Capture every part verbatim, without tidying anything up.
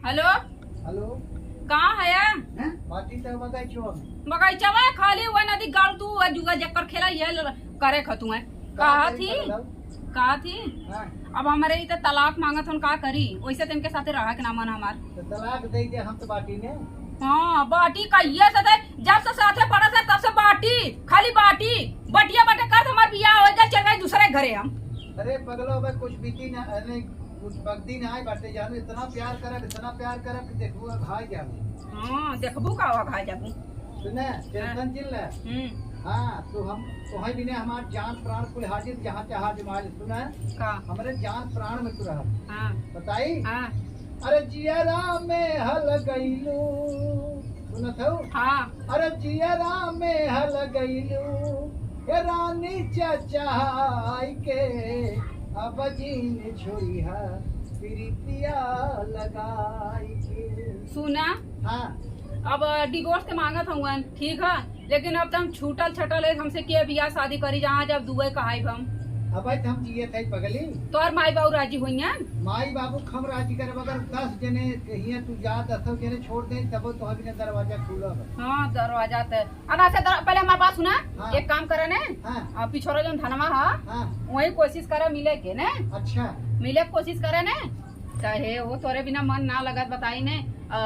हेलो। हेलो। कहाँ है? हैं? बाटी तो बगैचवा में। बगैचवा है, खाली वह नदी गाड़ तू, वह जुआ जक्कर खेला, ये ल-, करे खतुए। का कहा करी थी? पगला? कहा थी? हाँ। अब हमरे ई त तलाक मांगत हन, का करी? वैसे तो इनके साथे रहा के ना मन हमार। तो तलाक दे दे, हम तो बाटी ने। हाँ, बाटी कहिए से दे, जब से साथे पड़ा से तब से बाटी, खाली बाटी। बटिया बटे कर हमार बियाह हो जाए, चल गए दूसरे घरे हम। अरे पगलो, अब कुछ बीती ना, अरे कुछ बगदी ना आए बाटे, जानू, इतना प्यार करब, इतना प्यार करब कि देखबू, अब भाग जाबू। हाँ, देखबू का, अब भाग जाबू। सुने, हाँ। टेंशन जिन ले। हम्म। हाँ, तू हम, तोहे बिना हमार जान प्राण कुल हाजिर, जहाँ चाहा आजमा ले। सुने, का? हमरे जान प्राण में तू रह। हाँ। बताई? हाँ। अरे जियरा में हल गईलू, सुनत हो? हाँ। अरे जियरा में हल गईलू, ए रानी चचाई के, अब जीन छोड़िहा प्रीतिया लगाई के। सुना? हाँ। अब divorce के मांगत हउअन, ठीक है, लेकिन अब त हम छूटल छटल है, हमसे के बियाह शादी करी, जहाँ जब दुए कहाइब हम। अब भाई, हम जियत है पगली। तोहर माई बाबू राजी होइहन? माई बाबू हम राजी करब, अगर दस जने हियाँ तू जा, दसों जने छोड़ दे, तबो तोहर बिना दरवाजा खुला बा। हाँ, दरवाजा त। अब ऐसे दर-, पहले हमार बात सुना, हाँ। एक काम करे ने, हाँ। आ, पिछोरा जौन धनवा ह, हाँ। वही कोशिश करे मिले के ने। अच्छा। मिले के कोशिश करे ने। चाहे वो तोरे बिना मन ना लगत, बताई ने, अ,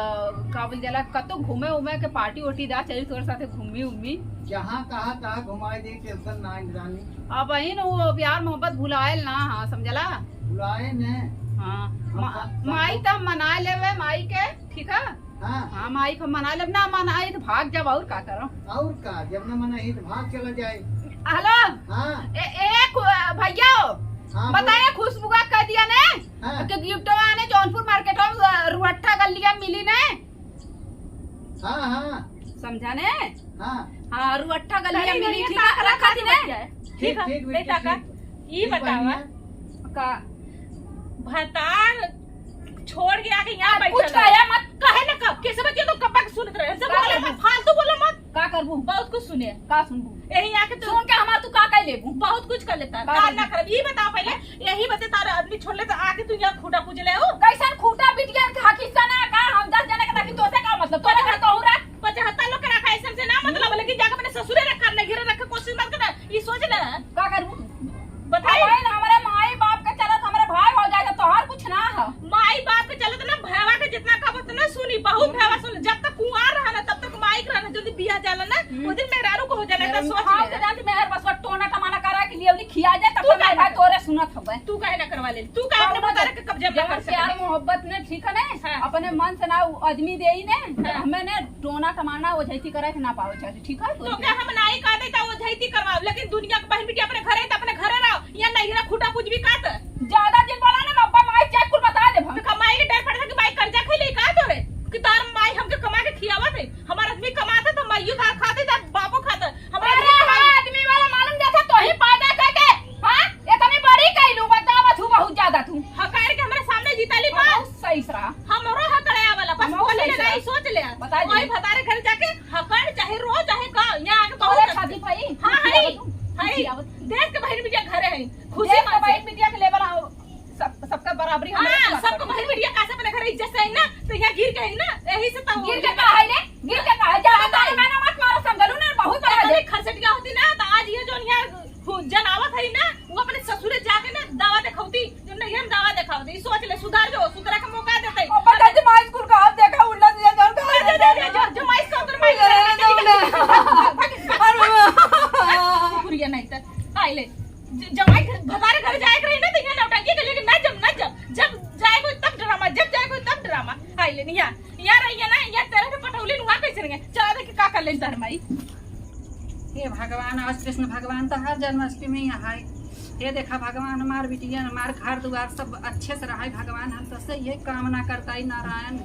का बोल जाला, कतो घूमे उमे के party ओटी दा, चली तोरे साथे घूमी उमी। जहाँ कहा तहाँ घुमाई दे, tension ना इंद्रानी। अब अहिन वो प्यार मोहब्बत भुलायल ना, हाँ, समझला? भुलाए ने। हाँ, हम मा-, का-, माई का- त मना लेवे, माई के, ठीक है? हाँ। हाँ, माई के मना लेब, ना मनाई त भाग जाब, और का करब? और का, जब ना मनाई त भाग चला जाए। हेलो। हाँ। ए, ए, खु-, भैया, हाँ, बताए बोल। खुशबुआ कह दिया ने हाँ। कि gift आने जौनपुर market में रुहट्ठा गलिया मिली ने। हाँ, हाँ। समझा ने? हाँ। हाँ, रुहट्ठा गलिया मिली, ठीक है, रखा थी ने? ठीक, ठीक, बेटा का, ठीक। ई बतावा। का? भतार छोड़ के आके यहाँ बैठल कुछ है। कहे मत। कहे ना कब? कैसे बच्चे तो कब तक सुनत रहे? हमसे का बोले करबू? मत, फालतू बोलो मत। का करबू? बहुत कुछ सुने। का सुनबू? यही आके तू सुन के हमार तू का कर लेबू? बहुत कुछ कर लेता। का कान ना करबू? खराब। ये बताओ पहले, यही बते तारे आदमी छोड़ ले तो आके तू यहाँ खूंटा पूज ले हो? कैसन खूंटा बिटिया के हकीकत ना का? हम दस जने के ताकि तोसे का मतलब? तोरे घर कहूँ रख। पचहत्तर लोग के रखा ऐसन से ना मतलब, लेकिन जाके अपने ससुरे रखा, अपने घरे रखे कोशिश मत कर। ई सोच ले। का करबू? बताई। अब हमारे माई बाप के चलत हमारे भाई हो जाए तो तोहार कुछ ना है। माई बाप के चलत ना भैया के जितना कब उतना सुनी, बहुत भैया सुन। जब तक कुंवार रहा ना तब तक माई के रहा ना, जल्दी बियाह जाला ना, हम्म। वो दिन मेहरारू को हो जाला, मेहरारू तो सोच हाँ, ले। तो जानती मेहर बस वो टोना टमाना करा के लिए उन्हें खिया जाए, तब तू तक काहे भाई ना तोरे सुनत हवे। तू काहे ना करवा ले? तू काहे अपने भतार के कब्जा में कर प्यार सकते? मोहब्बत में ठीक है ना? हाँ। अपने मन से ना उ आदमी देई ने, हाँ। हमें ने टोना टमाना ओझैती करे के ना पावे चाहिए, ठीक है? तो क्या हम नाई कह देता ओझैती करवाओ, लेकिन दुनिया के बहन बिटिया अपने घरे तो अपने घरे रहो, या नहीं रहा खूंटा पूजबी का तो? ज्यादा जिन बोला ना, अब्बा माई चेक कुल बता दे हम। तो कमाई के डर पड़ता कि माई कर्जा खैले का तोरे? कि तार माई हमके कमा के खियावत है, हमार आदमी कमाता तो माइयो तार खाते, तार बापो खाता। हमरा अरे, आदमी हाँ, कमाई आदमी वाला मालूम जाता तो ही पैदा करके, हाँ? इतनी बड़ी कैलू, बतावा तू बहुत ज्यादा तू। हकार के हमरा सामने जीता ली हाँ, बात। बहुत सही सरा। हमरो हकड़े वाला, बस हमरो बोली सही ले सरा। नहीं, सोच ले। बता दी। कोई भतारे घर जाके हकड़, चाहे रो, चाहे का, यहाँ आके तोरे बहुत खातिर भाई, हाँ, खुशी है, आवत तू, खुशी है। आवत। देख के बहन बिटिया घरे है, खुशी देख के मनावे। बहन बिटिया के लेवल आओ, सब, सबका बराबरी हाँ, हमरे से बात सबको करी। बहन बिटिया का से अपने घर इज्जत से है ना, तो यहाँ गिर के है ना, यही से तो गिर के का है रे? गिर के का है? ज्यादा ताली माना मत मारो, समझलू ना, बहुत बड़ा अरे, है। खरसटिया होती ना, तो आज ये जो यहाँ हु-, जनावत है ना, वो अपने ससुरे जाके ना दावा देखावती, जो नहीं हम दावा देखावती, सोच ले, सुधार जो, सुधरा के मौका देते। अब बता दे, माई स्कूल का हाथ देखा, उल्टा दिया, जान का दे, दे, दे, दे, जो, जो माई स्कूल का हाथ देखा, अरे, कुकुरिया नहीं था, आई ले, ज-, जमाई घर, भतारे घर जाए के रही ना, तो यहाँ नौटंकी के लिए ना जब, ना जब, जब जाए कोई तब ड्रामा, जब जाए कोई तब ड्रामा, आई ले, नहीं आ। यार, ये ना, ये तेरे के पटौली नुआ कैसे नहीं है? चला देख का कर ले धर्माई। हे भगवान, आज कृष्ण भगवान तो हर जन्माष्टमी में यहाँ है। हे देखा भगवान, हमार बिटिया, हमार घर दुआर सब अच्छे से रहे भगवान, हम तो से ये कामना करता ही नारायण।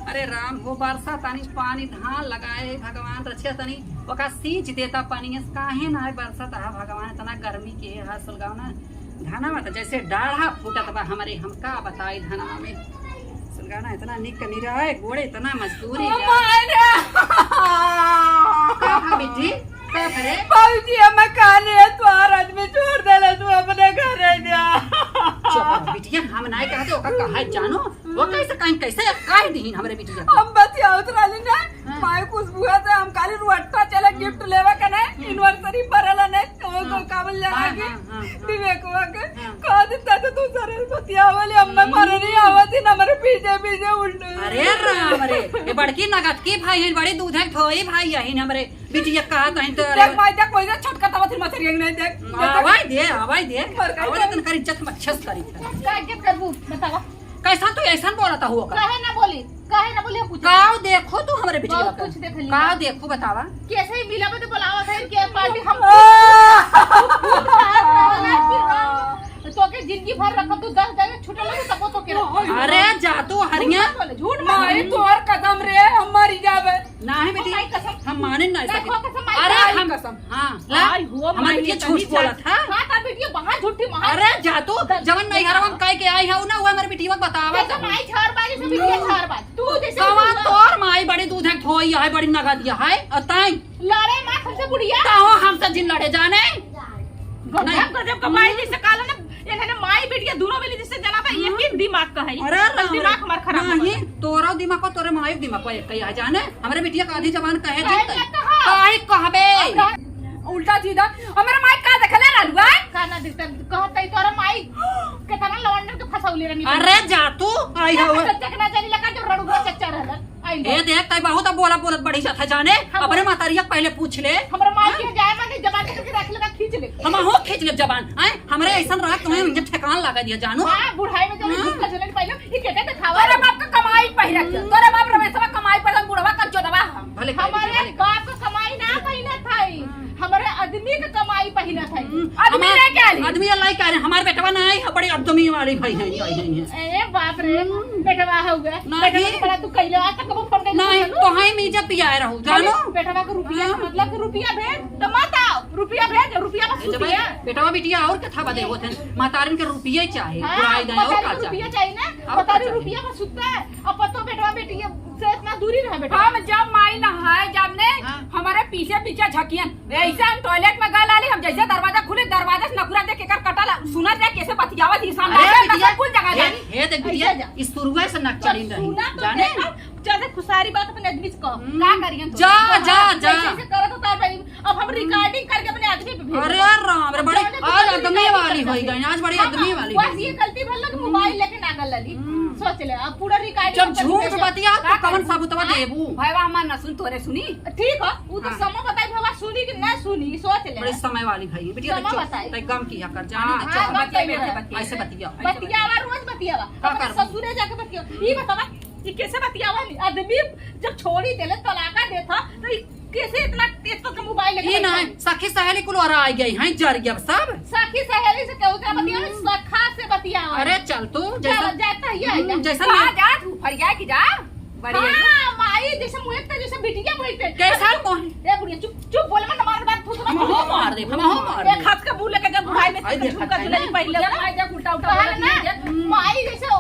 अरे राम हो, बरसा तनी पानी धान लगाए भगवान, रक्षा तनी ओका सींच देता पानी, काहे ना है बरसा तहा भगवान, इतना गर्मी के है हासिल गाँव ना। धनवा त जैसे डाढ़ा फूटत बा हमरे, हम का बताई धनवा में। सुलगाना इतना निक निराय, गोड़े इतना मजदूरी ओ बा। माय रे। कहा बिट्टी? का करे? बाबूजी, हम काने तोहार आदमी छोड़ देले, तू अपने घरे जा। चुप रह बिटिया, हम नाय कहते, ओका कहा जानो। वो कैसे कहीं, कैसे काहे दीहिन हमरे बिटिया के? हम बतियावत रहली ना, हाँ। माई खुशबू है तो हम काली रुअट्ठा चले गिफ्ट लेवे के ने, हम्म। एनिवर्सरी परेला ने, तो वो हाँ। का बोल जाना हाँ, कि हाँ, हाँ, हाँ। विवेकवा के हाँ। कह देता तो तू सारे बतियावले, अम्मा हम्म। मारे नहीं आवत ही ना, हमारे पीछे पीछे उल्टे। अरे राम रे, ये बड़की नगद की भाई है, बड़ी दूध है, थोई भाई यही हमरे बिटिया कहा तहीं तो देख माई, देख, कोई ना छोटका तवा फिर मछरिया के नहीं देख। आवाज दे, आवाज दे। मर गई आवाज तो। तन कर इज्जत हम अच्छे से करी थे। का इज्जत करबू? बतावा। कैसा तू ऐसा बोलता हुआ का? काहे ना बोली? काहे ना बोली? हम पूछे। काव देखो तू हमरे बिटिया बहुत का? कुछ देख ली। काव देखो बतावा। कैसे ही मिला बदे बुलावा था कि पार्टी हम तो के जिंदगी भर रखो तू दस जगह छुटल हो तब तो के रखो। अरे जा तू हरिया। झूठ मत बोले, झूठ मत मारी बोले। तोर कदम रे, हम मरी जाबे। नाही बेटी, माई कसम। हम माने ना नहीं सके। कसम, माई अरे कसम। हम कसम। हाँ, ला, आई हो, हमारे माई पीछे झूठ बोला था। हाँ, ता बेटिया बाहर झूठी मार। अरे जा तू, जवन नहीं घर हम कह के आई है ना, वो हमारे बेटिया को बतावा तो। माई छार बाजी से बेटिया छार बाज। तू जैसे कवा तोर माई बड़ी दूध है, थोई है, बड़ी नगद है, और ताई। लड़े मत हमसे बुढ़िया। ताहो हमसे जिन लड़े जाने। गजब, गजब का माई जैसे काला ना, इन्हें माई बेटिया दोनों मिली जिससे जना था, एक ही दिमाग का है। अरे बस राम दिमाग रे। हमार खराब हो नहीं, गया। तोरो दिमाग को, तोरे माई दिमाग को एक कही आ जाने। हमरे बिटिया का आधी जबान कहे काहे जिन कही। ना कहा? काहे कहबे? अब उल्टा सीधा। हमरे माई का देखले रहलू, आय? का ना देखता, कहत है तोरा माई कितना लवंडन के फंसौले रहनी। अरे जा तू, आई हो। चच्चा के ना जानी लगा जो रड़ुआ चच्चा रहलन। आई हो। ए देख, तई बहुत अब बोला बोलत बड़ी जात है जाने। हम अपने मातारिया के पहले पूछ ले। हमरे माई के जाए माने जबान करके रख लेगा, खींच ले। हम हो खींच ले जबान। आय, हमरे ऐसन रहा तुम्हें जब ठेकान लगा दिया जानू। हाँ, बुढ़ाई में जब हाँ। झुक के चले पहले, ये क्या क्या दिखावा? तोरे बाप का कमाई पहिरा के, तोरे बाप रमेशवा कमाई पहिरा, बुढ़वा का जोदवा हम। भले कह दीजिए, हमारे भले कह बाप का कमाई ना पहिना था ई। हमारे आदमी का कमाई पहिना था ई। हम्म, आदमी हमार लेके आ रही। आदमी लाई कह रहे, हमार बेटवा ना आई, बड़ी आदमी वाली भाई है, भाई है, है। ए बाप रे, हम्म। बेटवा हो गया। ना बेटवा ही। के बड़ा तू कैले, आज तक कबो फोन कैले नहीं, तो हम इज्जत पियाए रहू, जानो? बेटवा का रुपया हाँ। मतलब कि रुपया भेज, तो मत आओ, रुपया भेज, रुपया बस ए, जब सुतिया। बेटवा बिटिया और कथा बदे होत हैं, महतारिन के रुपये चाहे, हाँ, बुढ़ाई दे और महतारी का के रुपया चाहे? चाहिए ना, और का महतारी चाहिए? रुपया बस सुत्ता है, अब पतो बेटवा बेटी से इतना दूरी रहे बेटा। हम जब माई नहाए जब ने हाँ। हमारे पीछे पीछे झकियन, ऐसे हम टॉयलेट में गए लाली, हम जैसे दरवाजा खुले, दरवाजा से नकुरा देख के कर कटा ला, सुनत रहे कैसे बतियावत ही सामने अरे से बिटिया, नजर कुल जगह ए, जानी। ए देख बिटिया, ऐसे जा। इस शुरुए से नक चढ़ी रही, सुना तो जाने? देखा, ज्यादा खुसारी बात अपने आदमी से कहो। हम्म। का करियन तो? जा, जा, जा। जैसे ऐसे करत होता है भाई, अब हम recording करके अपने आदमी पे भेजब। अरे राम रे, बड़े जाने तो आज बड़ी आदमी गलती वाली कर होई गई, आज बड़ी हाँ, आदमी हाँ, वाली बस होई ये गई। गलती भर लग, मोबाइल लेके ना गल लली। हम्म। सोच ले, अब पूरा recording जब अपन झूठ भेजब। बतिया, का तो कवन करबू? सबूतवा हाँ? देबू? भाई, हमार ना सुन, तोरे सुनी। ठीक हो, उ तो हाँ। समय बताई, भवा सुनी कि ना सुनी, सोच ले। बड़े समय वाली भाई, बिटिया समय तो चुप, बताई। तै गम किया कर, जाने हाँ, दे, हाँ, चुप। गम किया कर। ऐसे बतिया। बतियावा, रोज बतियावा। का अपने करबू? ससुरे जाके बतियावा। ई बतावा, ई कैसे बतियावा? आदमी जब छोड़ी देले, तलाका देता, तो ई कैसे इतना तेज तो मोबाइल लेके ई बैठा नहीं, है? सखी सहेली कुल और आ गई हैं, जर गया सब। सखी सहेली से केहू से बतियावा, हम्म। सखा से बतियावा। अरे चल तू, जा, जैसा, जा, तो ये हम्म, आइया। जैसा जा, ना जा, तू फरिया की जा। बड़ी हाँ, आइया। माई, जैसे मुँह पे, जैसे बिटिया मुँह पे। कैसा कौन? ए बुढ़िया, चुप, चुप, बोले मत, हमारे बात फुसला हम हो मार दे, हम हो मार एक दे। हाथ का मुँह लेके जब बुढ़ाई में आई देख, झुमका आई दुल्हन ना। पहले जा, आई जा, उल्टा उल्टा अरे बोलत ना, नहीं है। माई जैसे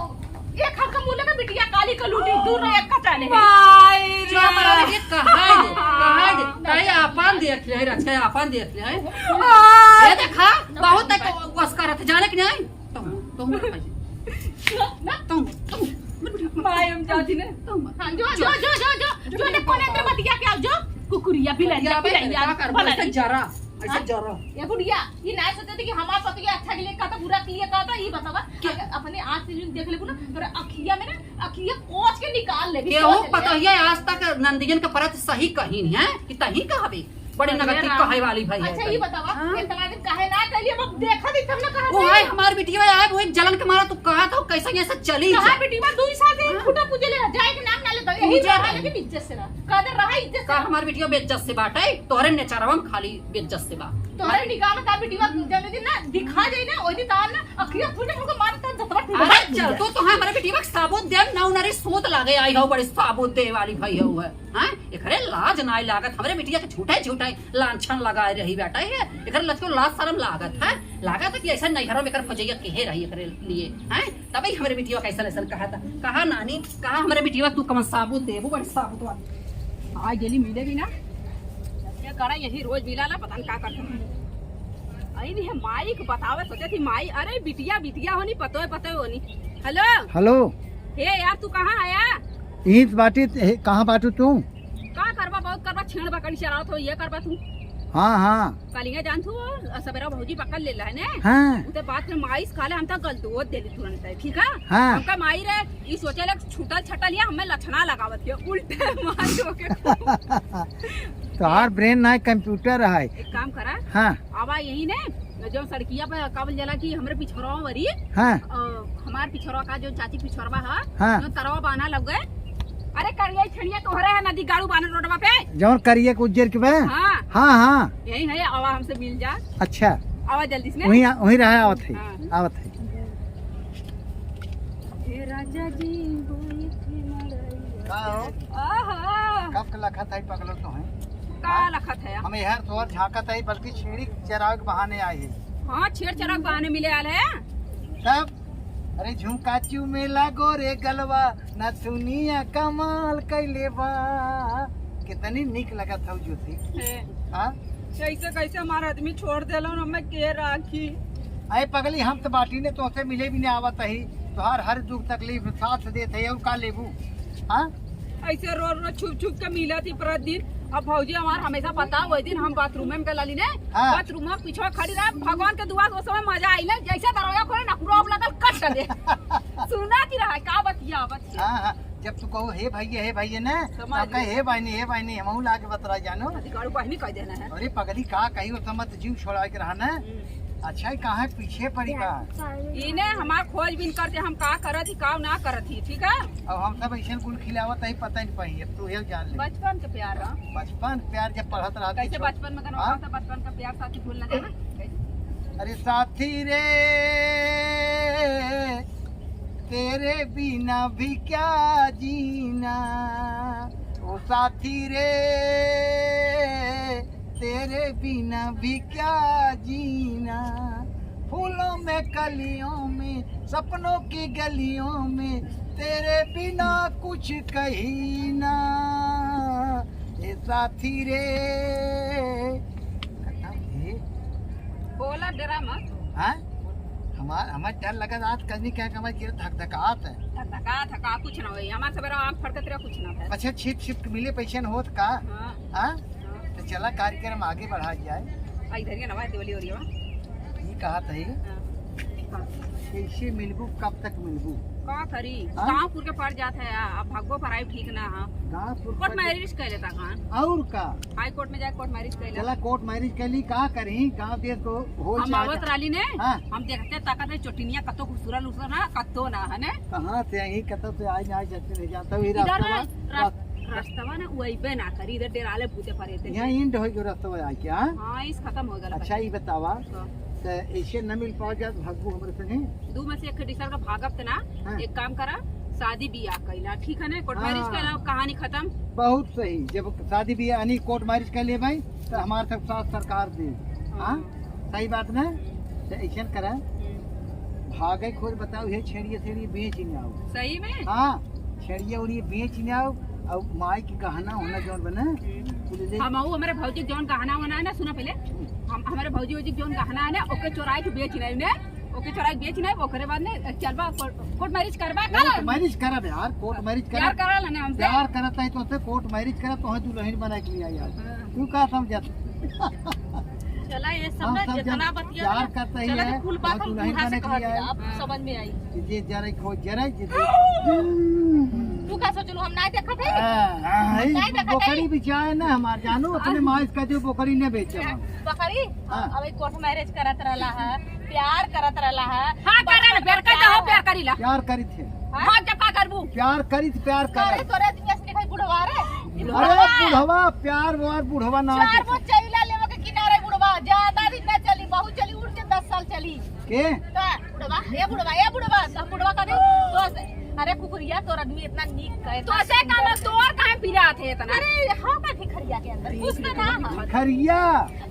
एक हाथ का मुँह लेके बिटिया काली का लूटी, दूर रहे, एक का चाले है। माई रे। चुप रहो, ये कहाँ है? कहाँ है? कहीं आपन देख ले, रच के आपन देख ले। आ। ये देखा, बहुत तक वस करत, जाने कि नहीं? तुम, तुम मत खाइए। ना? तुम, तुम, मत बिठा, मत माई हम जाती ने। तुम मत। हाँ, जो, जो, जो, जो, जो, जो, जो, ने कोने अंदर बतिया के आओ, जो, कुकुरिया, बिलरिया, बतिया पे बिलरिया, का कर, बलरिया। ऐसे जरा, ऐसे हाँ? जरा। ये बुढ़िया, ये ना सोचे थी कि हमार पति अच्छा के लिए कहता, बुरा के लिए कहता, ये बतावा। क्या? अगर अपने आँख से जो देख लेबू ना, तोरा अखिया में ना, अखिया कोच के निकाल ले, केहू सोच ले। पतोहिया आज तक नंदियन के परत सही कहीं है कि तहीं कहबे। बड़ी अरे नगद की राम। कहे वाली भाई है अच्छा, ये तनी। बतावा, हाँ? इतना दिन काहे ना कहली, अब देखा दी तब ना कहा वो था। है हमार बिटिया आए, वो एक जलन के मारा तू कहा था, कैसे ऐसे चली कहा जा? बिटिया दो ही साल से हाँ? खुटा पूजे ले, जाए के नाम ना लेता, यही पूजा रहा है। लेकिन इज्जत से रहा। कदर रहा इज्जत से का रहा। हमार बिटिया बेइज्जत से बाटे, तोहरे नेचरवा में खाली बेइज्जत से बा। तोहरे निगाह में का बिटिया जने दिन ना दिखा जाए ना, ओई दिन तान ना, अखिया फूटे मुझको मारता जतवा टूट अरे जाए। चल, तू तो हमारे बिटिया के साबुत देम ना, उनरे सूत लागे आई हो, बड़ी साबुत दे वाली भाई हो है। हाँ, एकरे लाज नाई लागत, हमरे बिटिया के झूठे झूठे लांछन लगाए रही बेटा है। एकरे लचको लाज शरम लागत है, लागत है कि ऐसा नैहरों में एकर भजैया केहे रही एकरे लिए, हैं? तबे हमरे बिटिया कैसन ऐसन कहा था, कहा नानी, कहा हमरे बिटिया तू कमन साबुत देबू, बड़ी साबुत वाली। आ गेली मिले भी ना, ये करा यही रोज मिला ला, पता नहीं का करता है। आई नहीं है माई को बतावे, सोचे थी माई, अरे बिटिया, बिटिया होनी, पतोय, पतोय होनी। हेलो। हेलो। हे यार, तू कहाँ आया? ईंट बाटी, हे, कहाँ बाटू तू? का करबा, बहुत करबा, छेड़ बकरी चरावत हो, ये करबा तू। हाँ, हाँ। कलिया जान तू, सबेरा भौजी पकड़ लेला है ने? हाँ। उते बात में माइस काले हम तक गलत वो दे दी तुरंत है, ठीक है? हाँ। हमका माई रे, ई सोचे ले छूटल छटल या हमें लक्षणा लगावत के, उल्टे मार होके। तोहार brain ना, computer है। एक काम करा। हाँ। आवा यही ने, जो सड़किया पे काबल जला कि हमरे पिछड़वा वरी, हाँ। अ, हमार पिछड़वा का जो चाची पिछड़वा है, हाँ। जो तरवा बाना लग गए। अरे करिया छेड़िया तोहरे है, नदी गाड़ू बाना रोडवा पे। जौन करिया के उज्जर के बे? हाँ। हाँ, हाँ। यही है, आवा हमसे मिल जा। अच्छा। आवा जल्दी से ने। वहीं आ-, वहीं रहा, आवत है। हाँ। आवत है। हे राजा जी, बैठी मड़ैया। का हो? आहा। कब के लखत है पगलो तो है? का हाँ? लखत है? हम यार तोहर झांकत है, बल्कि छेड़ी चरावे के बहाने आए हैं। हाँ, छेड़ चरावे के बहाने मिले आल है। तब, अरे झुमका चूमेला गोरे गलवा, नथुनिया कमाल कैले बा। कितनी नीक लगत हौ ज्योति। हे। हाँ? कैसे, कैसे हमार आदमी छोड़ देलन, हमें के राखी? अरे पगली, हम तो बाटी ने तोसे मिले भी नहीं आवत ही, तोहार हर दुख तकलीफ में साथ देत है, और का लेबू? हाँ? ऐसे रो रो छुप छुप के मिलत ही प्रतिदिन। अब भौजी हमार हमेशा पता, वही दिन हम बाथरूम में गलाली ने, हाँ। बाथरूम में पीछे खड़ी रहा, भगवान के दुआ, उस समय मजा आई ले, जैसे दरवाजा खोले ना, पूरा लगल कट दे। सुना की रहा, का बतिया, बतिया। हाँ, हाँ। जब तू कहो, "हे भैया, हे भैया" ना, समझ तब कहे, गई। "हे बहिनी, हे बहिनी", हमहू लागे बतरा जानो। अधिकारू बहिनी कह देना है। अरे पगली, का कही, वो समझ जीव छोड़ा के रहा ना। हम्म। अच्छा, ई कहाँ पीछे पड़ी बा? इने हमार खोजबीन करते, हम का करत ही, का ना करत ही, ठीक है? अब हम सब ऐसे गुल खिलावत है, पता नहीं पाई, अब तू ये जान ले। बचपन के प्यार है। बचपन प्यार जब पढ़त रहत कैसे ही, बचपन में गाना हाँ? गाता, बचपन का प्यार साथी भूल ना जाना। कैसे? अरे साथी रे, तेरे बिना भी क्या जीना, ओ साथी रे, तेरे बिना भी क्या जीना, फूलों में कलियों में, सपनों की गलियों में, तेरे बिना कुछ कहीं ना, ए साथी रे। बोला डरा मत। हाँ? हमार, हमार डर लगा रात कजनी क्या कमाई के धक धकात है। धक धकात है का? कुछ ना होई। हमार सबेरा आँख फड़कत रहा, कुछ ना था। अच्छा, छिप छिप के मिले पैसे न होत का? हाँ। हाँ? हाँ। तो चला कार्यक्रम आगे बढ़ा जाए। आ, इधर ये नवा दिवाली हो रही है। ये कहा था ये? हाँ। कैसे मिलबू, कब तक मिलबू? का करी? हाँ? गाँव पुर के पड़ जात है, अब भगबो पराई ठीक ना है। गाँव पुर कोर्ट पड़ मैरिज कर लेता खान। और का? हाई कोर्ट में जाए कोर्ट मैरिज कर ले। चला कोर्ट मैरिज कर ली, का करी? गाँव देश को हो हम चाहे आवत जा- राली ने, हाँ। हम देखते ताकत है चोटिनिया कतो घुसुरल उसुरल ना, कतो ना है ने। कहाँ से आई, कतो से आई, ना आई, जैसे नहीं जानता, वही इधर रास्ता ना, बा। रास-, रास्ता बा ना, वो अइबे ना करी, इधर डेराले भूते परे थे। यहाँ एंड हो गयो रास्ता बा, आई क्या? हाँ, इस खत्म हो गया। अच्छा, ये बतावा, हाँ। तो ऐसे न मिल पाओ जात, भागबू हमरे संगे। दू में से एक डीसर का भागब त ना, हाँ। एक काम करा, शादी बियाह कैला, ठीक है ना? कोर्ट मैरिज हाँ। कैला, कहानी खत्म। बहुत सही। जब शादी बियाह यानी कोर्ट मैरिज कर ले भाई, तो हमारे सब साथ सरकार दे। हाँ। हाँ? सही बात ना? तो ऐसन करा, हम्म। भागे खोज बताओ, हे छेड़िए, छेड़िए बेच ही ना आओ। सही में? हाँ, छेड़िए उड़िए बेच ही ना आओ, और माई के गहना होना जौन बना, हम्म। कुल ले। हम आऊ, हमारे भौजी के जौन गहना होना है ना, सुना पहले, हम्म। हम, हमारे भौजी वौजी के जौन गहना है ना, ओके चोराई के बेच ही ना, ओके चोराई बेच नहीं, ओकरे बाद में चलबा कोर्ट, कोर्ट मैरिज करबा का? कोर्ट मैरिज करब यार, कोर्ट मैरिज करब। प्यार करल है ना हमसे? प्यार करत है तो से कोर्ट मैरिज करब, तो हम दुल्हन बना के ले आई यार। हाँ। तू का समझत? चला ये सब हम ना समझत, जितना बतिया प्यार ना, करते ही चला है, तो कुल बात और हम दुल्हन बूढ़ा से बना के कह ले दिया, आई। अब हाँ। समझ में आई। जे जरे खो जरे, जे तू का सोचलू हम ना देखत है? हाँ, हाँ, हम ना देखत है? बोकरी बिचाए ना हमार जानू, अपने हाँ। माइस का जो बोकरी ने बेचे हम। बकरी? हाँ। अब एक कोर्ट मैरिज करत रहला है, प्यार करत रहला है। हाँ, करे ना, प्यार करता हो, प्यार करीला। प्यार करी थे। हाँ? भाग जा, का करबू? प्यार करी थे, प्यार करे। करे तोरे दुनिया से निकल बुढ़वा रे। अरे बुढ़वा, प्यार व्यार बुढ़वा ना चार देखे। वो चैला लेवे के किनारे बुढ़वा, ज्यादा दिन ना चली, बहुत चली, उड़ के दस साल चली। के? तो बुढ़वा, ए बुढ़वा, ए बुढ़वा, सब बुढ़वा का दे। तो अरे कुकुरिया, तोर आदमी इतना नीक है, तो ऐसे काम है, तोर काहे पिरात है इतना? अरे, हम का भिखरिया के अंदर, कुछ तो ना है। भिखरिया?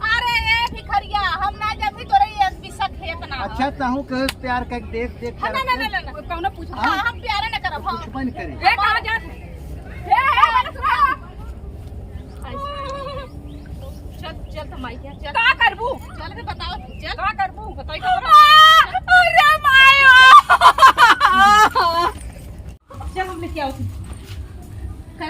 अरे, ए भिखरिया, हम ना जानती तोरे ये आदमी शक है इतना। अच्छा, तहूँ कहे प्यार का देख, देख हाँ, कर ना, ना, ना, ना, ना। कौनो पूछो। हाँ, हम प्यारे ना करब, हाँ। कुछ बन करे। ए, कहाँ जात है? ए, ए, ए, सुनो। चल, चल तो माई के, चल। का करबू? चल रे, बताओ, चल। का करबू? बताई का करबू? अरे मायो।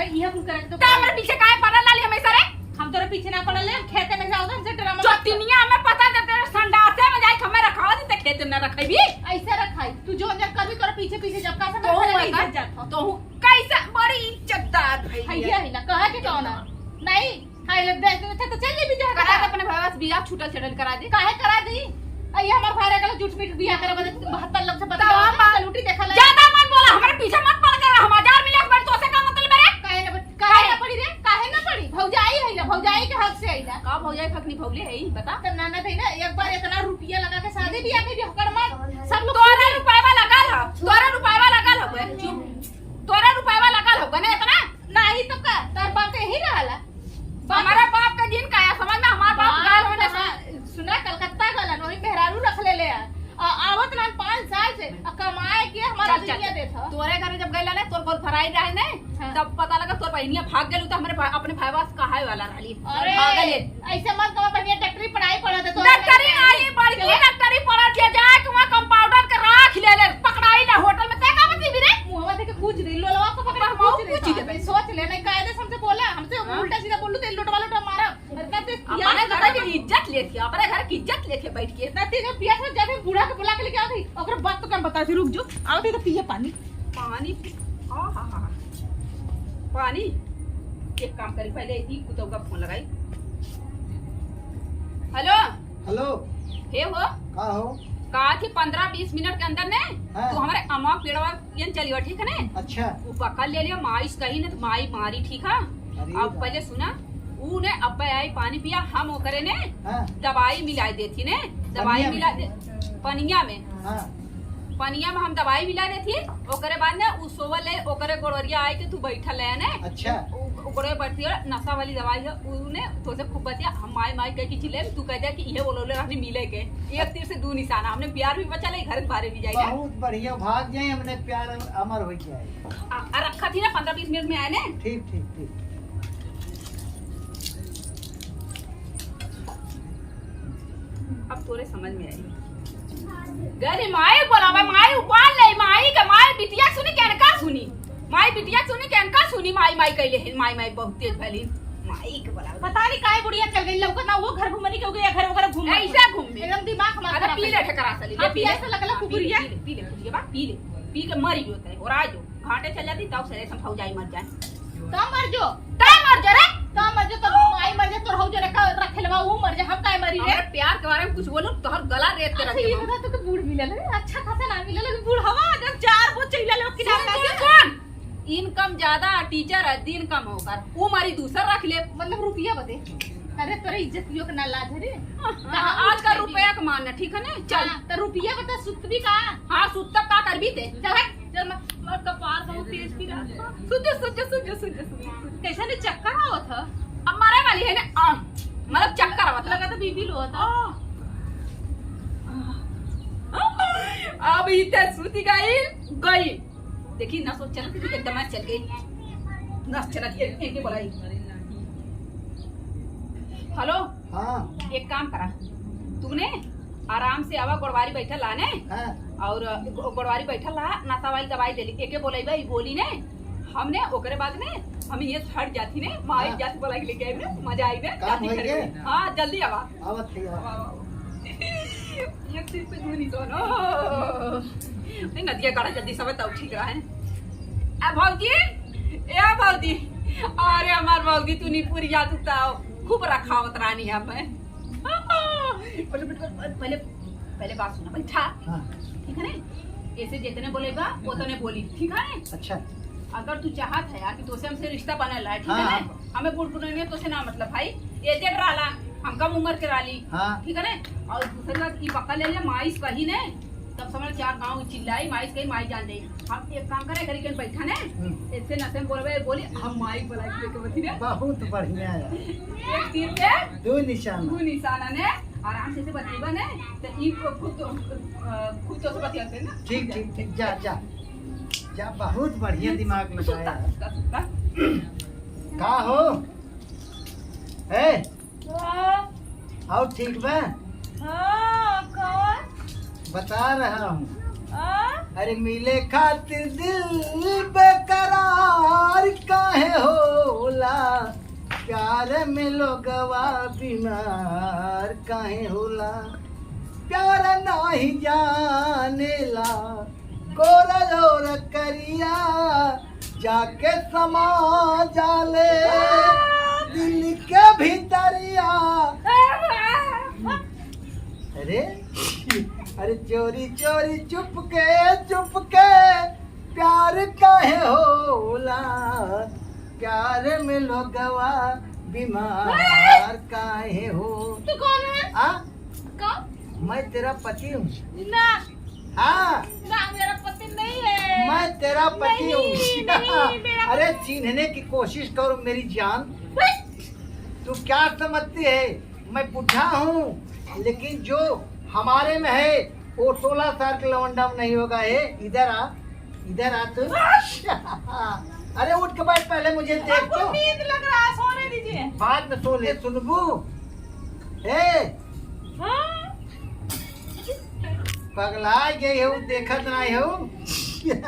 इहे कुल करे तो तो हमरे पीछे काहे पड़ल रहली हमेशा रे? हम तोरे पीछे ना पड़ल ले, हम खेते में जाओ तो हमसे डरामा जो मत कर। तिनिया हमें पता दे तेरे संडासे में जाई, हमें रखावा दे, ते खेते में ना रखेबी। ऐसे रखाई, तू जो अंदर करबी तोरे पीछे पीछे जब का से तो मैं हूँ घर ऐसे जात हो। तो हूँ कैसे बड़ी इज्जतदार भई है। है ये है ना, कहा के कौन है? नहीं, खाई ले दे, दे, तो चल जेबी जहाँ करा दे। अपने भाई से बियाह छूटल छाटल करा दे। काहे करा दी? आ, ये हमार भाई रहला झूठ मूठ बियाह करे बदे बहत्तर लोग से बता तो हम बात लूटी देखा ले। ज्यादा मत बोला, हमारे पीछे मत पड़ कर, हम हजार मिले, हमारे तो से का मतलब है रे? काहे ना, काहे ना पड़ी रे? काहे ना पड़ी? भौजाई है ना, भौजाई के हक से है ना। का भौजाई के हक नहीं भौले है, ई बता। तो ननद है ना, एक बार इतना रुपया लगा के शादी बियाह में भी हकड़ मार, सब लोग तोरा रुपया लगा ला, तोरा रुपया लगा ला, चुप। तोरा रुपया लगा ला, बने इतना? नहीं तो का, तार बाप यही रहला। हमारा बाप का दिन का है, समझ में, हमारा बाप बाप गाल होने का से। सुना, कलकत्ता गलन, वही मेहरारू रख ले ले आ। आ, आवत रहन पाँच साल से, आ, कमाए के हमारा चल, चल। दुनिया देत ह। तोरे घर जब गइला ने, तोर गोद भराई रहे ने, हाँ। तब पता लगा तोर बहिनिया भाग गेल, तो हमरे भा-, अपने भाई बाप कहाए वाला रहली। अरे, भागल है। ऐसे मत कहो, बहिनिया डॉक्टरी पढ़ाई पढ़त है, तो डॉक्टरी नहीं, बड़की चलो। डॉक्टरी पढ़त है, जाए के वहाँ कंपाउंडर के राख ले ले, पकड़ाई ना होटल में, ते का बची भी रे? मुहवा देखे पूछ दे, लोलवा को पकड़ के हम पूछ दे, पूछ दे। सोच ले, नहीं कायदे से हमसे बोला, हमसे हाँ। उल्टा सीधा बोलू तो लोटवा लोटवा मारा। अरे, तब से अपने पियास घर की इज्जत लेके, अपने घर की इज्जत लेके बैठ के। ना तेरे पियास में जाके बूढ़ा के बुला के लेके आ गई। ओकरे बात तो कम बता थी, रुक जो। आओ, दे तो पिए पानी। पानी पी-, आ, हा, हा, हा। पानी? एक काम करी, पहले ई कुतौ का फोन लगाई। हेलो? हेलो? हे हो? का हो? का थी पन्द्रह बीस मिनट के अंदर ने हाँ। तू हमारे अमवा पेड़वा ये चलियो, ठीक है ने? अच्छा। वो पकड़ ले लियो, माई से कही ने तो माई मारी, ठीक है? अरे अब बाप। पहले सुना, ऊ ने अब्बे आई पानी पिया, हम ओकरे ने हाँ। दवाई मिलाई देथी ने, दवाई पनिया में। मिला दे, पनिया में। हाँ। पनिया में हम दवाई मिला देथी, ओकरे बाद ने ऊ सोवल है, ओकरे गोड़वरिया आए के तू बैठल है ने। अच्छा। ऊ, ओकरे बैठती है, नशा वाली दवाई है, ऊ ने तो से खूब बतिया, हम माई माई कह के चिल्ले, तू कह दे कि इहे बोलौले रहनी मिले के। एक तीर से दू निशाना, हमने प्यार भी बचा ले, घर के बारे भी जाए। बहुत बढ़िया, भाग जाए, हमने प्यार अमर हो जाए। आ, आ रखा थी ना, पन्द्रह बीस मिनट में आए ने। ठीक, ठीक, ठीक। अब तोरे समझ में आई। गरी माई बोलावे, माई उबाल ले, माई के माई बिटिया सुनी के अनका सुनी, माई बिटिया सुनी के अनका सुनी, माई माई कहले है, माई माई बहुत तेज भली, माई के बोलावे। पता नहीं काहे बुढ़िया चल गई, लौकत ना वो घर घूमनी के हो गई, घर वगैरह घूम ऐसा घूम में। एकदम दिमाग हमारा अरे खराब पी है। ले ठकरा सली, हाँ, ले पी ले। पियास लगल है, हाँ, पी ले, कुकुरिया। पी ले, पी ले, कुकुरिया बा, पी ले, पी के मरी जो तय, और आ जो। घाटे चल जाती, तब से ऐसा भौजाई मर जाए। तब मर जो। तब मर जा रे। तब मर जो, तब माई मर जा, तोर हौ जो रखा, रखे लवा, वो मर जा, हम काहे मरी रे? हमरे प्यार के बारे में कुछ बोलो, तोहर गला रेत के रख अच्छा, ये देबो। बता, तू तो बूढ़ मिलल है, अच्छा खासा ना मिलल, लेकिन बूढ़ हवा, अगर चार गो चैला लोग की सुन, नाम सुन, सुन। Income ज्यादा, teacher है, दिन कम होकर, वो मारी दूसर रख ले। मतलब रुपया बदे। अरे, तोरे इज्जतियों के ना लाज है रे। हाँ, कहाँ आजकल रुपया के मान है, ठीक है ना? चल। हाँ, तो रुपया बता, सुत भी का? हाँ, सुत तब का करबी ते? चल हट। चल, मैं, मैं कपार बहुत तेज पी रहा था। सुन जा, सुन जा, सुन जा, सुन जा, सुन जा। कैसे नहीं चक्कर आवत ह? अब मरे वाली है ना, आ, मतलब चक्कर आवत ह। लगा तो बीपी लो था। आ। अब इते सूती गई, गई। देखी ना, सोच चल, कितनी एकदम चल गई। ना चला, ये, ये, ये बोलाई। हेलो। हाँ। एक काम करा, तू ने आराम से आवा, गोड़वारी बैठल ला ने, हाँ। और गो-, गोड़वारी बैठल ला, नशा वाली दवाई दे ली, एके बोलैबा, ई बोली ने, हमने ओकरे बाद में हम ये हट जाती ने, माई हाँ। जात बोला के लेके आइबे, मजा आइबे, काम जाती होई घर के? में। हाँ, जल्दी आवा। आवत है, आवत। आवा, आवा, आवा। एक सिर पे धुनी तो ना। नहीं, नदिया काढ़ा जल्दी सब तब ठीक रहा है। आ भौजी, ए भौजी, अरे हमार भौजी, तू निपुर जा, तू ताव खूब रखावत रानी है मैं। पहले, पहले, पहले, पहले बात सुना, बैठा। हाँ। ठीक है ना? ऐसे जितने बोले बा, उतने बोली, ठीक है ना? अच्छा। अगर तू चाहत है यार कि तोसे हमसे रिश्ता बनल रहा, ठीक है हाँ, ना? हाँ। हमें बूढ़ पुराने तोसे ना मतलब भाई, aged रहला, हम कम उम्र के रहली, हाँ। ठीक है ना? और दूसरी बात, ई पक्का ले ले, माई से कही ने, तब समझ चार गाँव चिल्लाई, माई से कही, माई जान जाई। हम एक काम करे, करी के बैठा ने, हम्म। ऐसे नशे में बोलबे, बोली, हम माई बुलाई के लेके बची ने। बहुत बढ़िया है। एक तीर पे दो निशाना। दो निशाना ने, आराम से, से बतिएबा ने, तो ई खुद तो, अ, खुद तो से बतियाते ना। ठीक, ठीक, ठीक, जा, जा। जा, बहुत बढ़िया दिमाग लगाया है। सुता, सुता, सुता। का हो? ए? हाँ। और ठीक बा? हाँ, कौन? बता रहा हूँ। हाँ? अरे मिले खातिर दिल बेकरार काहे हो? लोगवा बीमार काहे होला, प्यार नाही जानेला, गोरा और करिया, जाके समा जाले दिल के भीतरिया। अरे, अरे चोरी चोरी चुपके चुपके प्यार काहे होला, प्यार में लोगवा बीमार काहे हो। तू कौन है? आ? कौन? मैं तेरा पति हूँ। ना। हाँ। ना, मेरा पति नहीं है। मैं तेरा पति हूँ। नहीं, नहीं, मेरा अरे, पति चिन्हने की कोशिश करो मेरी जान। बस। तू क्या समझती है? मैं बूढ़ा हूँ, लेकिन जो हमारे में है, वो सोलह साल के लवंडा में नहीं होगा। हे, इधर आ, इधर आ तू। अरे उठ के बैठ, पहले मुझे देख हमको तो। नींद लग रहा है, सोने दीजिए। बाद में सो ले, सुनबू? ए, हाँ? पगला गई हो, देखत नहीं हो?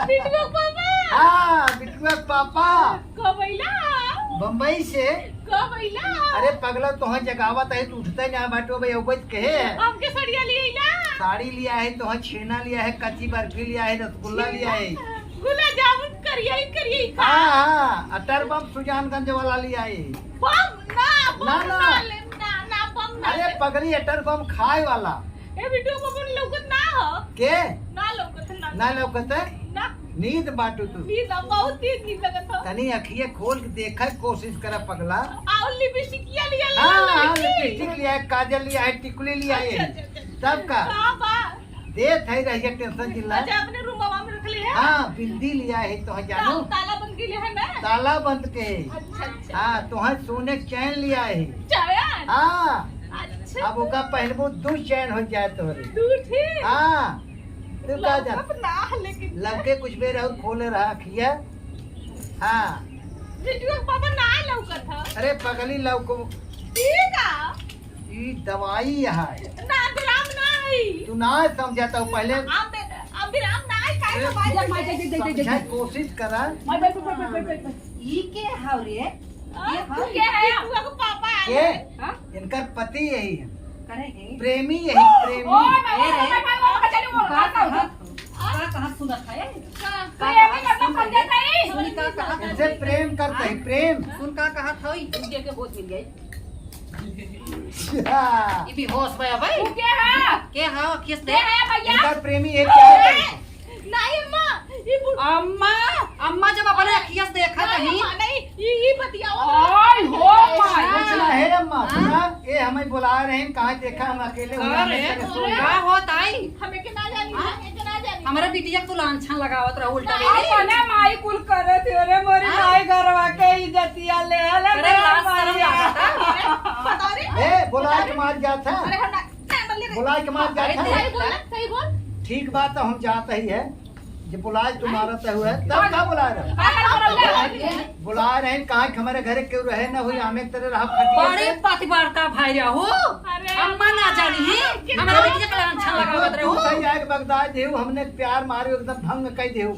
बिटुआ पापा। हाँ, बिटुआ पापा। कब अइला? बम्बई से। कब अइला? अरे पगला, तोहर जगावत है, तू उठते ना बाटो भाई, अउबत कहे है। हमके सड़िया ले अइला। साड़ी लिया है, तोहर छेना लिया है, कच्ची बर्फी लिया है, रसगुल्ला लिया है। गुलाब जामुन करिया ही करिया ही खा। हाँ, हाँ, अटर बम सुजानगंज वाला लिया है। बम ना, बम ना, ना। ना ले, ना, ना, बम ना अरे ले। पगली, अटर बम खाए वाला। ए, बिटुआ बबन लौकत ना हो। के? ना लौकत, ना। ना लौकत है? ना। नींद बाटू तू। नींद, बहुत तेज नींद लगत हो। तनी अखिए खोल के देखा, कोशिश करा पगला। और लिपस्टिकिया लिया, हाँ, हाँ, लिपस्टिक। लिपस्टिक लिया है, काजल लिया है, टिकुली लिया है। अच्छा, अच्छा, अच्छा। तब का? का बा? देत है रहिया, टेंशन जिन ला। अच्छा, अपने रूमवा में रख लिया है? हाँ, बिंदी लिया है, तोहर जानू। ता-, ताला बंद के लिया है ना? ताला बंद के। अच्छा, अच्छा। हाँ, तोहर सोने के चैन लिया है। चैन? हाँ। अच्छा। अब ओका पहनबू, दू चैन हो जाए तोहरे। दू ठे? हाँ। तू का जान? लौकत ना, लेकिन लौके कुछ बेर और खोले रहा अखिया। हाँ। बिटुआ के पापा ना लौकत ह। अरे पगली लौको। ठीक है। ई दवाई है। ना, अभिराम ना है। तू ना समझा तो पहले। अब, अभिराम ना है, काहे अरे, दवाई देख, देख, देख, देख, देख। समझा कोशिश करा। भाई, भाई, भाई। ई के हव रे? आ, ये तू हाँ। के है? बिटुआ के पापा आए के? हैं। हाँ? इनकर पति यही है। करे है। प्रेमी यही, प्रेमी। ओ, भाई, ए रे। भाई, भाई, भाई, भाई, चलिए, वो का खाता हूँ। कहा, का कहा सुनत है? का? का प्रेमी कहा मतलब सुन समझे रे? नहीं? सुन का कहा था? इनसे प्रेम करते हैं, प्रेम। सुन का कहा था? ई के के होश मिल गई। अच्छा। ये बेहोश बा भाई। तू के है? के है? किस के दे? है भैया? इनकर प्रेमी है, क्या है? नहीं अम्मा, ई बुढ़- अम्मा, अम्मा जब अपने अखिया से देखा नहीं, नहीं। अम्मा, नहीं, ई, ई बतियावा। आय हो माय। कुछ ना है अम्मा, हाँ? सुना, ये हमें बुला रहे हैं, कहाँ देखा हम अकेले हुआ का में रे? करे सो का गए। होत आई? हमें के ना जानी, हाँ? हमें के ना जानी। हमारे बिटिया के तू लांछन लगावत रहो उल्टा ना, बेरे। अपने माई कुल करे थे रे, मोरी हाँ? माई घरवा के इज्जतिया ले, ले अरे रे लाज शरम माई। लागत है। बता रे। ए, बुला के मार जात है। अरे हम ना, ना, बल्ले रे। बुला के मार जात अरे है। सही बोल, सही बोल। ठीक बात तो हम जात ही है। जे बुलाए तुम्हारा तय हुआ है, तब का बुला रहे? का कर रहे हैं? बुला रहे हैं, कहाँ के हमारे घरे क्यों रहे ना हुई, हमें तेरे रहा खटिया बड़े पे। पतिवार्ता भाई रहो। अरे अम्मा ना जानी ही, हमारे बेटिया के लांछन लगावत तू रहो। सही आए के बगदाए देहु, हमने प्यार मारे एकदम भंग कई देहु।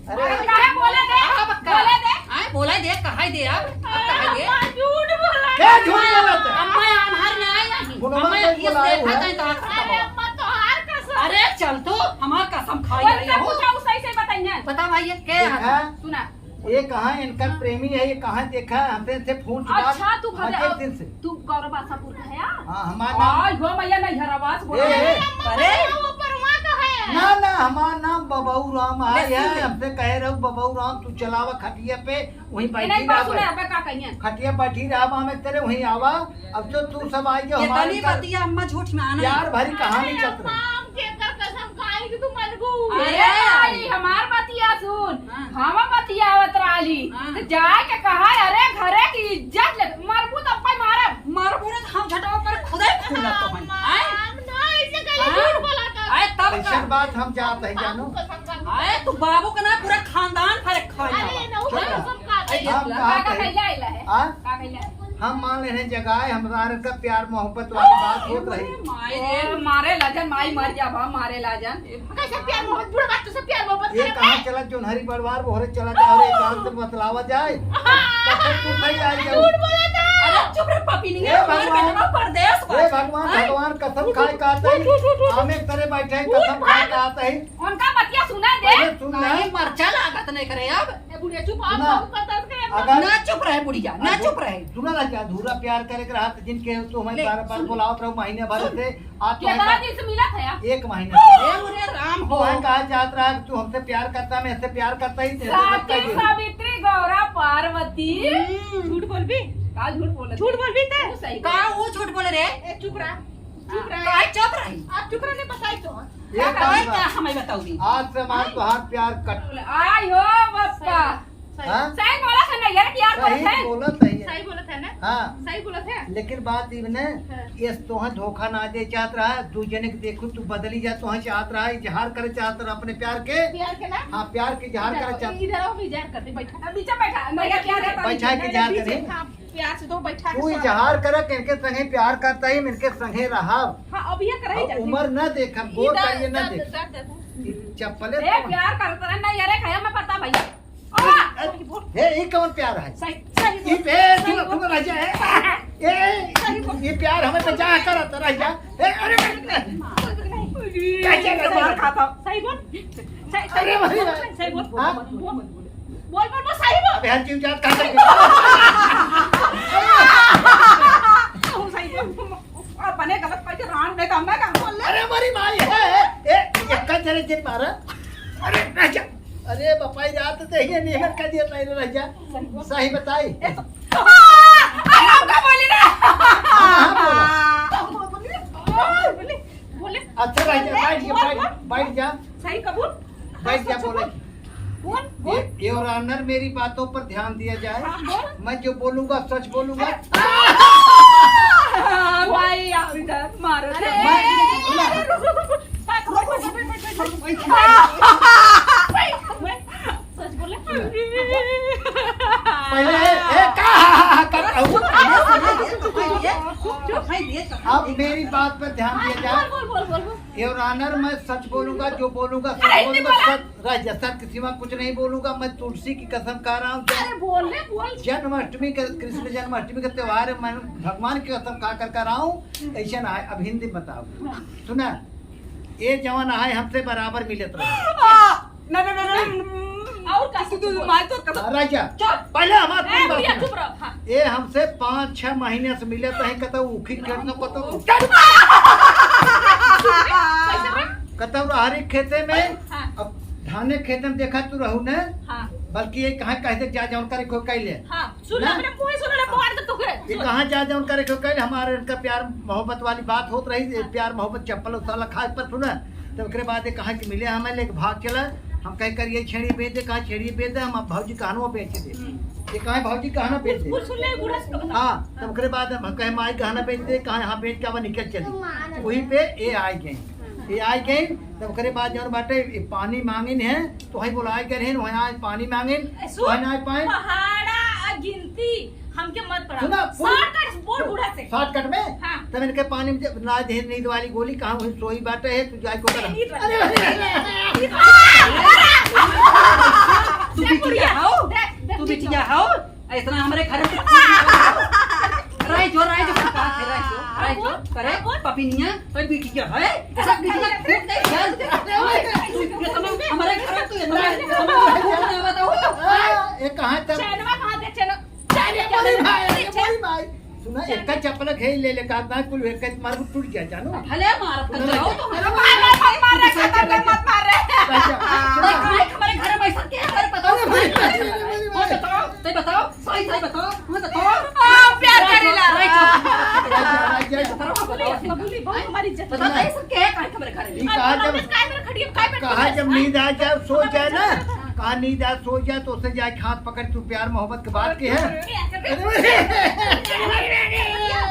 अरे। अरे काहे बोले दे? अब का? बोले दे। आए, बोले दे, कहाई दे अब? अब कहाई दे? अम्मा झूठ बोला। क्या झूठ बोला था? अम्मा आन्हर ना आई नहीं। बोलो अम्मा मत ये बोला देखा है। कहीं तो हाथ अरे खत्म हो। अम्मा तोहार कसम। अरे चल तो, हमार कसम खाई वही रही सब हो। पूछा, उ सही से बताइए। बता भाई, ये के देखा? है? सुना। ये कहाँ इनका प्रेमी है, ये कहाँ देखा है? हमसे, से फोन चुका अच्छा, तू हमसे भले दिन से। तू गौरव बादशाहपुर का है, हाँ? हाँ, हमार नाम आय हो मैया, नहीं हरावास बोला ए, है। ए। अरे। वो परवा का है। ना, ना, हमार नाम बबऊ राम है, ले सुन है, ले। हमसे कहे रहू, "बबऊ राम, तू चलावा खटिया पे, वहीं ये बैठी नहीं, रहा बस सुने, बे।" अब का कहिए? खटिया बैठी रहा, बा में तेरे वहीं आवा। अब तो तू सब आई जाओ, ये हमारे तनी घर बतिया अम्मा झूठ में आना। प्यार भरी कहानी अरे चल रही। अम्मा, हम केकर कसम खाई कि तू मर गू? अरे, अरे। आई, हमार बतिया सुन। हाँ। हम बतियावत रहली, हाँ। तो जाए के कहा, "अरे, घरे की इज्जत ले, मरबू तब पे मारब।" मरबू ने तो हम झटवा पर खुदे फूला तो हन। आय? हम ना ऐसे कहे, हाँ? झूठ बोला था। आय, तब ऐसन का? बात हम जात है, जानू। आपको कसम खा के आय, तू बाबू के ना पूरा खानदान फरक खाए अरे, वाला। ना, वो चुप रह। कसम खा के। आय, हम का कहा का थे? कहिया आइला है? हाँ? का कहिया? हम मान लेने जगाए, हमरा का प्यार मोहब्बत वाली बात होत रही। माई रे, मारे लाजन, माई मर जाबा, मारे लाजन। कैसे प्यार मोहब्बत, बूढ़ा बात तो सब प्यार मोहब्बत ये करे कहाँ बे? चला जोन्हरी बड़वार बोहरे चला जाओ रे, काम से बतलावा जाए। हाँ। तब तक तू भाई आ जाओ। झूठ बोला था। अरे चुप रे पपी नहीं हे है, हमारे भगवान। बेटवा परदेस हे बा। भगवान, हैं? भगवान कसम खाए का उठ, उठ, उठ, उठ। आमे करे बैठे हैं, उठ, कसम खाए भाग। का आता है। उनका बतिया सुना दे। अरे सुन ना। नहीं, मरचा लागत नहीं करे अब। ए बुढ़िया चुप, आप सुना। बहुत बर्दाश्त करे। अगर ना चुप रहे बुढ़िया, ना अरे चुप रहे। सुना ना, क्या अधूरा प्यार करे के रहा, जिनके तू हमें ले, बार-बार सुन। बुलावत रहो महीने भर से, आज तो कितना हमें दिन से मिला था यार? एक महीने से। हे मोरे राम हो। तू हमें कहा चाहत रहा कि तू हमसे प्यार करता, मैं इससे प्यार करता ही, तेरे से सावित्री, करता ही। सावित्री, गौरा, पार्वती। हम्म। झूठ बोलबी? का झूठ बोलत झूठ है? बोलबी ते? तू सही का बोल। वो झूठ बोले रे? ए, चुप रहा। चुप रहा। काय चुप रही? आप चुप रहने बताई तो। ये का काय बात का बा। हमें बताओगी? आज से मान हाँ। तोहार प्यार कट। आय हो बप्पा। सही, सही। हाँ? सही बोला था ना यार, प्यार सही बोलत है। बोलत है ये। सही बोलत है ना? हाँ। सही बोलत है। लेकिन बात ई ने, हाँ। ये तोहे धोखा ना दे चाहत रहा, दू जने के देखो तू बदली जा, तोहे चाहत रहा, इजहार करे चाहत रहा अपने प्यार के। प्यार के ना? हाँ, प्यार के इजहार करे चाहत। इधर आओ, इजहार कर दे, बैठा। अब नीचे बैठा, अंदर बैठा, क्या बैठा, बैठा के इजहार करे। हाँ, प्यार से तो बैठा के तू सुना। इजहार करे कि इनके संगे प्यार करता ही, इनके संगे रहा। हाँ, अब ये करे अब जाती। उम्र ना देख, हम गोर इधर, करिए ना इधर, देख। इधर, इधर। चप्पले ए, तो प्यार करता है ना, ये रे, खाया मैं पता भैया। आ! ए, ए, ई कौन प्यार है? सही, सही ई बोल। ए, तू, सही तू बोल। रह जा, ए, ए, सही बोल। ई प्यार हमें तो जा करत रह जा। ए, अरे, नहीं। कैसे, कैसे? मार खाता। सही बोल। सही, सही अरे बोल। भाई, भाई। सही बोल। हाँ? बोल, बोल, बोल, सही बोल। अबे हर चीज जात कहाँ से? सही बोल। और बने गलत पाई के रान नहीं तो मैं कहाँ बोल ले? अरे हमारी माई है। ए, एक का जरे जिन मारा। अरे, रह जा। अरे, बपाई रात ते ही नहीं है, कह दिया, नहीं रह जा। सही बताई। ए, तो, अरे, हमका बोली ना। हाँ, हाँ, बोलो। बोले, बोले, बोले। अच्छा, रह जा, बोले, बैठ जा, बोल, बैठ, बोल। बैठ जा। सही कबूल। बैठ जा, हाँ, बोले। बोल, बोल। ये, Your Honor, मेरी बातों पर ध्यान दिया जाए। हाँ, बोल। मैं जो बोलूंगा, सच बोलूंगा। अरे, भाई, आओ इधर, मारो। अरे, मैं, रुक, रुक, रुक, रुक। सच बोले। पहले, ए, ए, का, का, का, का, अब मेरी बात पर ध्यान दिया जाए। बोल, बोल, बोल, बोल, बोल। Your Honor, मैं सच बोलूंगा, जो बोलूंगा, सच अरे, हिंदी बोलूंगा, बोला। सच, रह जा, सच के सिवा कुछ नहीं बोलूंगा। मैं तुलसी की कसम खा रहा हूँ। अरे, बोल रे, बोल। जन्माष्टमी का, कृष्ण जन्माष्टमी का त्योहार है, मैं भगवान की कसम खा कर, कर रहा हूँ। ऐसे ना है, अब हिंदी में बताओ। हाँ। सुना, ये जवान है, हमसे बराबर मिलत रहे। आ, ना, ना, ना, ना, ना। और का तू, तू, तू, मार तो कर। हाँ, रह जा। चुप। पहले हमार ए, पूरी बात भैया, सुन। चुप रहो। हाँ। ये हमसे पाँच छह महीने से मिले तो है, कतौ उखी खेत में, कतौ कैसे बे? कतौ रहरी खेते में। हाँ। अब धाने खेते में देखा तू रहू ने, हाँ। बल्कि ये कहाँ कह दे जा जौन करे कोई कह ले। हाँ, सुन ले, ना? अपने मुँह ही सुन ले, मार दे तू के। ये कहाँ जा जौन करे कोई कह ले, हमारे इनका प्यार मोहब्बत वाली बात होत रही, ये हाँ। प्यार मोहब्बत चप्पल और साला खाए पर सुना। तब ओकरे बाद ये कहा कि मिले हमें लेके भाग चला, हम कहे कर ये छेड़ी बेच दे, कहा छेड़ी बेच दे, हम अब भौजी कहनो बेच दे। हम्म। ये कहा भौजी कहनो बेच दे। कुछ सुन ले, बूढ़ा से बता। हाँ, तब ओकरे बाद हम कहे माई गहना बेच दे, कहा यहाँ बेच के अब निकल चली। वहीं पे ये आ गए, ये आ गए। तब ओकरे बाद जौन बाटे ये पानी मांगिन है, तो वहीं बुलाए गए हैं, वहीं आज पानी मांगिन, ए, सुन, वहीं आज पाए। पहाड़ा आ गिनती हमके मत पढ़ा। सुना, पूरी shortcut बोल बूढ़ा से। Shortcut में? हाँ। तब इनके पानी में जब ना दे नींद वाली गोली, कहाँ वही सोई बाटे है, तू जाए को कर। नींद वाली। अरे, अरे, अरे, अरे। तू बिटिया हो? देख, देख, तू बिटिया हो? ऐसा हमरे घर में राय जो, राय जो, बात है, राय जो, राय जो, करे, पपिनिया, कोई बिटिया है? ऐसा बिटिया फूट नहीं, यार। ये तो हमरे घर में तू इतना, हमरे घर में बताओ। ये कहाँ तक? चैनवा कहाँ दे, चैनवा? अरे, बड़ी भाई, अरे, बड़ी भाई। सुना, एक का चप्पल घेर ले, ले, का ना कुल एक का मार टूट गया, जानो? भले मारत कर जाओ तो। अरे, मार, मार, मार, मार रे, मत मार रे। अच्छा, सुना। भाई, हमारे घर में ऐसा क्या है, बताओ। अरे, भाई, भाई, भाई, भाई। बताओ, तो बताओ, सही, सही बताओ, मैं बताओ। हाँ, प्यार करेला। राय जो, राय जो, राय जो। बताओ, बताओ, हमारी इज्जत। बताओ, ऐसा क्या है, हमारे घर में? ई कहा जब, कहा जब नींद आ जाए, सो जाए ना, कहा नींद आ, सो जाए, तो उसे जाए हाथ पकड़, तू प्यार मोहब्बत के बात की है।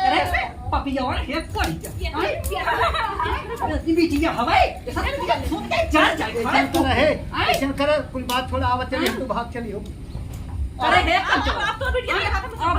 अरे, पपिया और हेड कर दिया। ये बिटिया हवाई, ये सब बिटिया सुन के जान जाए। ऐसा तो रहे, ऐसा करे, कुल बात छोड़ा, आवत चली, हम तो भाग चली हो। अरे हे कंचो। अब तो बिटिया के हाथ में अब,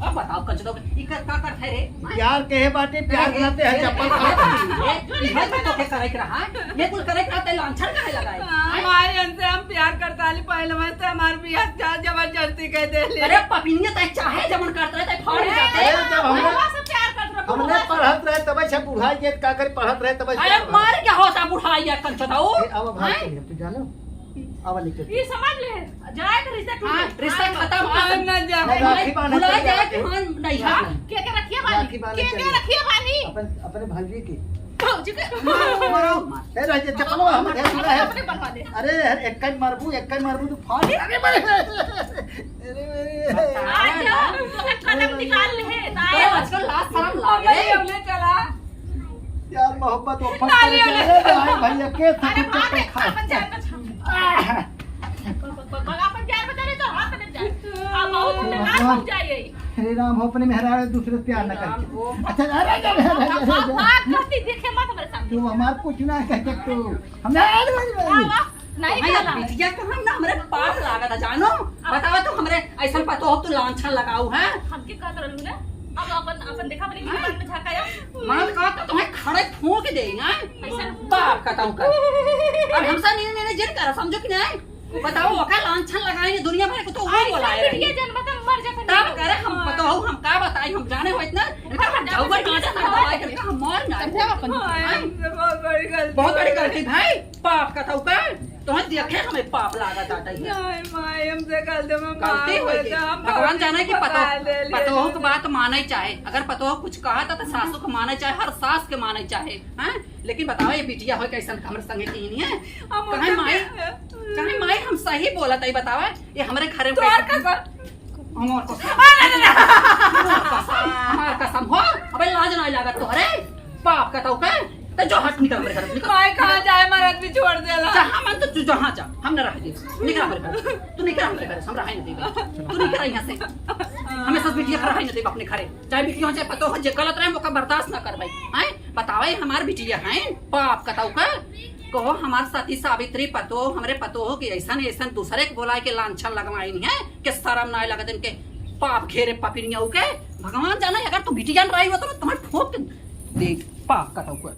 अब बताओ कंचो, ई का, का करत है रे? प्यार के है बाटे, प्यार ए, बनाते हैं ए, चप्पल ए, खाते हैं। ए, इहे तो तोके करे के रहा, ये कुल करे के रहा, ते लांछन काहे लगाए? हाँ, माई, इनसे हम प्यार करता ली, पहले में से हमार बियाह जा जबरदस्ती कह दे ली। अरे पपिनिया, ते चाहे जमन करता रहे, ते फाड़ अरे, जाते। अरे, जब हमने, बुढ़वा से प्यार करत रहे, हमने बुढ़वा से। पढ़त रहे तब से बुढ़ाई के का करे, पढ़त रहे तब से अरे बुढ़ाई। मार क्या होता बुढ़ाई या कंचो था वो? ए, अब भाग हैं? चलिए, तू जानो। आवा लेके। ये समझ ले, जाए तो रिश्ता टूट हाँ, गया। रिश्ता हाँ, खत्म। हम ना जाए। अरे भाई, राखी बांधे भुला चले जाए जाते। कि हाँ, नहीं हाँ, जाए। के के रखिए बानी? राखी बांधे के चले के जाते। रखिए बानी? अपन, अपने भौजी की। भौजी के। मारो, मारो। ए, रह जा, चप्पल हम, हम, ए, सुना है। अपने बनवा दे। अरे, यार, एक काई मारबू, एक काई मारबू, तो फाड़। अरे, अरे, अरे, अरे। आ जाओ, तो खाना में निकाल ले, तो अरे, आए। आजकल लाज शरम लागे। हमने चला। यार, मोहब्बत वो फट नाली करे वाले। चले जाए, भाई, के अरे, सफर मार चप्पल दे, खा। अपन जान बचा। आह। ब-, ब-, ब-, अपन जान बचा ले तो हाथ में जाए। आ, बहुत खतरनाक हो जाए ये। हे राम हो, अपने मेहरारू दूसरे से प्यार न करके। अच्छा, अरे, अरे, अरे, अरे, अरे, अरे। बात करती, देखे मत मेरे सामने। तू हमार कुछ ना कह के तू। हमने, अरे, अरे, अरे। वाह, वाह। नहीं भाई, अब चला। बिटिया का हम ना हमरे पाप लागत है, जानो। अब बतावा तो हमरे ऐसन पतोह तू लांछन लगाऊ है। हमके कहत रहलू ना, अब अपन, अपन देखा बनी, हाँ। ईमान में झांका या। मन कहत तो तुम्हें खड़े फूंक दे, हैं? ऐसन बाप का तऊ का। अब हमसे नीने नीने जिन कर, समझो कि नहीं? बताओ, ओका लांछन लगाए ने दुनिया भर को तो वो आज बोलाए बिटिया रही। जन्म तक मर जाते तब नहीं। करे हम पतोह, हम का बताई, हम जाने हो इतना, इनका हम जाओ, जाओ, जाओ, जाओ, हम मार ना। समझाओ अपन। हाँ, हमसे बहुत बड़ी गलती बहुत बड़ी हो गई। गलती भाई। पाप का तऊ का, तोहर देखे हमें पाप लागत आटा ही। नहीं माई, हमसे गलती में गलती माफ होई कर गई। दे, हम भगवान बहुत जाने कि पतोह, पता ले लिए। पतोह की बात माने चाहे, अगर पतोह कुछ कहा था तो सासू को माने चाहे, हर सास के माने चाहे, हैं? लेकिन बताओ ये बिटिया हो कैसन हमरे संगे की नहीं है? हम कहे उनके माई, कहे माई हम सही बोला था, ये बताओ ये हमरे घर में तोर कैसे कसम। हमार कसम। अरे, अरे, अरे। हमार कसम, हमार कसम हो। अबे लाज ना लागत तोहरे। पाप का तऊ का। तो जो हट निकल मेरे घर से, निकल। माई कहाँ जाए, मरद भी छोड़ देला। जहाँ मन तो तू जहाँ जा, हम न रह दे। निकल मेरे घर से। तू निकल मेरे घर से, हम रह नहीं देबे। तू निकल यहाँ से। हमें सब बिटिया रह नहीं देबे अपने घरे। चाहे बिटिया हो, चाहे पतोह हो, जे गलत रहे, ओका बर्दाश्त न करबे। हैं? बतावे, हमार बिटिया हैं, पाप का तऊ का। कहो, हमार सती सावित्री पतोह, हमरे पतोह के ऐसन, ऐसन दूसरे के बोलाए के लांछन लगवाइन है, के शरम नाय लगत इनके, पाप घेरे पपिनिया के। भगवान जाने, अगर तू बिटिया न रही हो तो मैं तुम्हें ठोक के दे, पाप का तऊ का।